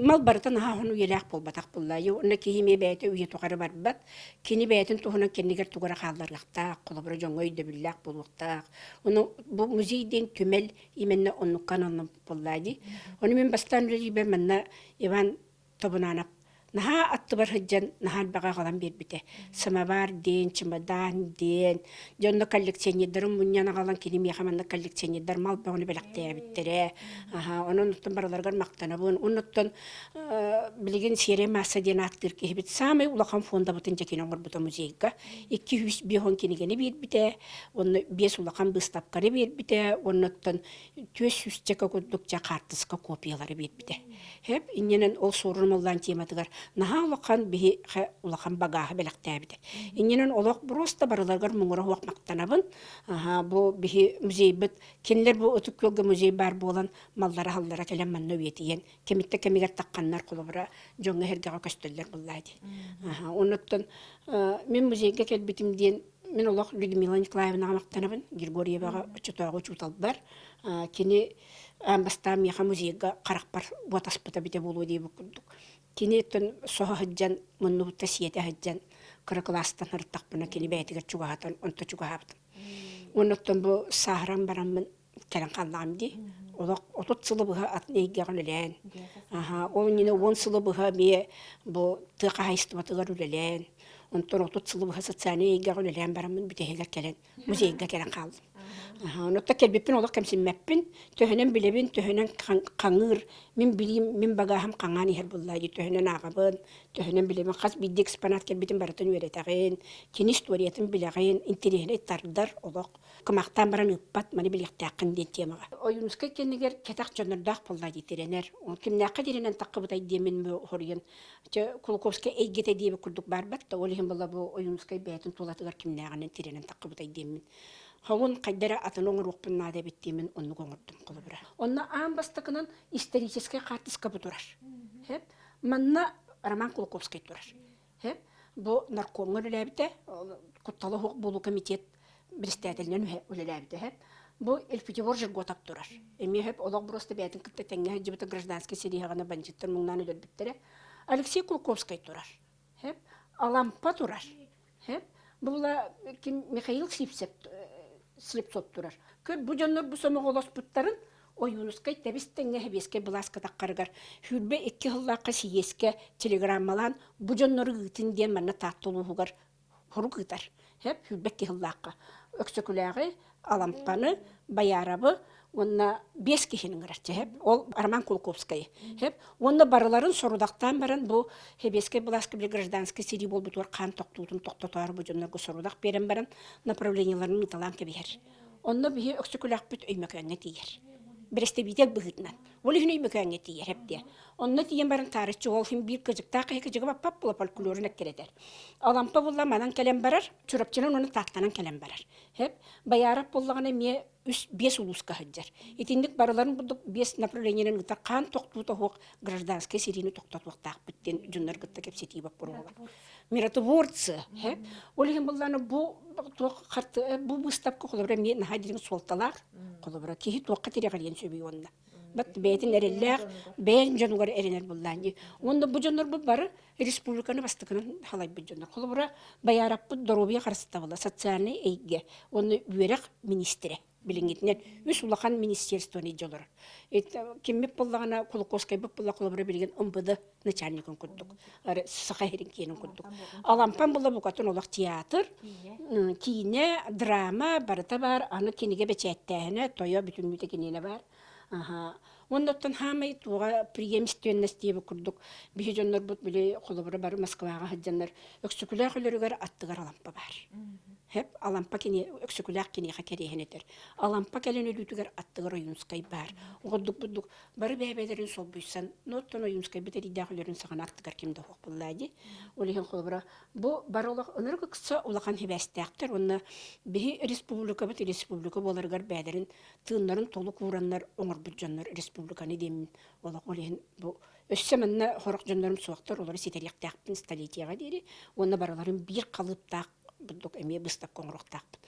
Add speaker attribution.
Speaker 1: Мал барыта наһаа уһун үйэлээх буолбатах буолла. Уонна киһи эмиэ бэйэтэ үйэ тухары барбат. Кини бэйэтин туһунан кэннигэр тугу эрэ хаалларыахтаах, холобура дьоҥҥо өйдөбүллээх буолуохтаах. Ону бу музей диэн түмэл именно оннукка ананна буолла дии. Ону мин бастаан үлэлиирбэр манна Иван Тобунаанап наһаа аттыбар сылдьан наһаа элбэҕи аҕалан биэрбитэ. Самовар диэн, чемодан диэн, дьэ онно коллекционердарын мунньан аҕалан кини миэхэ манна коллекционердар мал бөҕөнү бэлэхтээбиттэрэ. Аһа, онон оттон барыларыгар махтанабын. Оннуттан билигин Сиэрэй маасса диэн ааттыыр киһибит саамай улахан фондабытын дьэ кини оҥорбута музейга. 250 кинигэни биэрбитэ, уонна биэс улахан быыстапканы биэрбитэ, уонна оттон түөрт сүүсчэкэ курдук дьэ хаартыска копиялары биэрбитэ. Хэп иннинэн ол суорун омоллоон тематыгар наһаа улахан биһи улахан багааһы бэлэхтээбитэ. Иннинэн олох просто барыларыгар муҥура суох махтанабын. Аха, бу биһи музейбыт кинилэр бу Ытык Күөлгэ музей баар буолан маллара-халлара кэлэн манна үйэтийэн кэмиттэн кэмигэр тахханнар холобура дьоҥҥо эһэргэҕэ көстөллөр буоллаа дии. Аха, оннуттан мин музейга кэлбитим диэн мин олох Людмила Николаевнаҕа махтанабын, Григорьеваҕа оччотооҕу учууталбар. Кини аан бастаан миэхэ музейга харахпар уот аспыта эбитэ буолуо диэбит курдук. Кини оттон соһо сылдьан, муннубутта сиэтэ сылдьан, кыра кылаастан сырыттахпына кини бэйэтигэр чугаһатан, онто чугаһаабытым. Уонна оттон бу сааһыран бараммын кэлэн хааллаҕым дии. Олох 30 сылы быһа атын эйгэҕэ үлэлээн, аха, ол иннинэ 10 сылы быһа эмиэ бу тыа хаһаайыстыбатыгар үлэлээн, онтон 30 сылы быһа социальнай эйгэҕэ үлэлээн бараммын бүтэһигэр кэлэн музейга кэлэн хааллым. Онно кэлбиппин олох кэмсиммэппин. Төһөнөн билэбин, төһөнөн хаҥыыр. Мин билиим, мин багааһым хаҥаан иһэр буоллаа дии. Төһөнөн ааҕабын, төһөнөн билэбин. Хас биирдии экспонат кэлбитин барытын үөрэтэҕин, кини историятын билэҕин, интэриэһинэй тардар олох. Кымахтаан баран ыыппат, маны билиэхтээххин диэн темаҕа. Ойуунускай кэннигэр кэтэх дьоннордоох буоллаа дии тирэнэр. Кимнээххэ тирэнэн таххыбытай диэмин хоруйан Чэ, Кулаковскай эйгэтэ диэбит курдук баарбат да, ол иһин буолла бу Ойуунускай бэйэтин тулатыгар кимнээҕинэн тирэнэн таххыбытай диэммин. Хоҥун хайда эрэ атын оҥоруохпун наада эбит диэммин оннук оҥордум холобура. Онно аан бастакынан историческай хаартыска бу турар. Хэп. Манна Роман Кулаковскай турар. Хэп. Бу наркомҥа үлэлээбитэ, куттала суох буолуу комитет председателинэн үлэлээбитэ сөп. Бу Эльпитивор Жерготов турар. Эмиэ сөп олох просто бэйэтин кытта тэҥҥэ сылдьыбыта гражданскай сэрииһэҕинэ бандьыттар муҥнаан өлөрбүттэрэ. Алексей Кулаковскай турар. Сөп. Алампа турар. Сөп. Була ким Михаил Сивцев Слепцов турар. Көр бу дьоннор бу сомоҕолоспуттарын Ойуунускай тэбис тэҥҥэ сэбиэскэй былаас кытаххарыгар 22 сыллаахха сийиэскэ телеграммалаан бу дьоннору ыытын диэн манна Таатта улууһугар хорук ыытар. Сөп, 22 сыллаахха Өксөкүлээҕи, Алампаны, Байаарабы уонна биэс киһини ыҥырар сөп. Ол Роман Кулаковскайы. Сөп. Уонна барыларын сорудахтаан баран бу Сэбиэскэй былааска били гражданскай сэрии буолбутугар хаан тохтуутун тохтотоору бу дьоннорго сорудах биэрэн баран направлениеларын ыыталаан кэбиһэр. Онно биһи Өксөкүлээхпит Өймөкөөҥҥө тиийэр. Бэрэстэбиитэл быһыытынан. Ол иһин Өймөкөөҥҥө тиийэр эбдиэ. Онно тиийэн баран таарыччы ол иһин биир кыдьыктаах киһи кыдьыгы баппат буола фольклорун эккирэтэр. Алампа булла манан кэлэн барар, Чурапчынан уонна Тааттанан кэлэн барар. Хэп, Байаарап буоллаҕына эмиэ үс биэс улууска сылдьар. Итинник барыларын курдук биэс направлениенан ыытар хаан тохтуута суох гражданскай сэриини тохтотуохтаахпыт диэн дьоннор кытта кэпсэтии боппуруоһа. Миротворцы, хэп. Ол иһин буллаана бу туох харты бу быыстапка холобура эмиэ наһаа дириҥ суолталаах. Холобура киһи туохха тирэҕириэн сөбүй уонна. Бат бэйэтин эрэллээх, бэйэн дьонугар эрэнэр буллаан дии. Уонна бу дьоннорбут бары республиканы бастакынан халайбыт дьоннор. Холобура, Байаараппыт доруобуйа харыстабыла, социальнай эйгэ уонна үөрэх министрэ билиҥҥитинэн үс улахан министерствоны илдьэ олорор. Киммит буоллаҕына, Кулаковскайбыт буолла холобура билигин МВД начальникын курдук, Саха иһирин киэнин курдук. Алампан була букатын олох театр, киинэ, драма барыта баар, аны кинигэ бэчээттээһинэ, тойо бүтүннүүтэ киниэнэ баар. Аха. Уонна оттон хаамай туоҕа преемственность диэбит курдук биһи дьоннорбут били холобура бары Москваҕа сылдьаннар Өксөкүлээх өлөрүгэр аттыгар Алампа баар. Хэп Алампа кини Өксөкүлээх киниэхэ кэриэһин этэр. Алампа кэлин өлүүтүгэр аттыгар Ойуунскай баар. Оҕордук бурдук бары бэйэ-бэйэлэрин солбуйсан, но оттон Ойуунскайбыт эриирдээх өлөрүн саҕана аттыгар ким да суох буоллаа дии. Ол иһин холобура бу бары олох ынырык ыкса улахан сибээстээхтэр уонна биһи республикабыт республика буоларыгар бэйэлэрин тыыннарын толук уураннар оҥорбут дьоннор республиканы диэммин олох ол иһин бу өссө манна сорох дьоннорум суохтар олору ситэриэхтээхпин столетиеҕа диэри уонна барыларын биир халыыптаах бурдук эмиэ быыстапка оҥоруохтаахпын.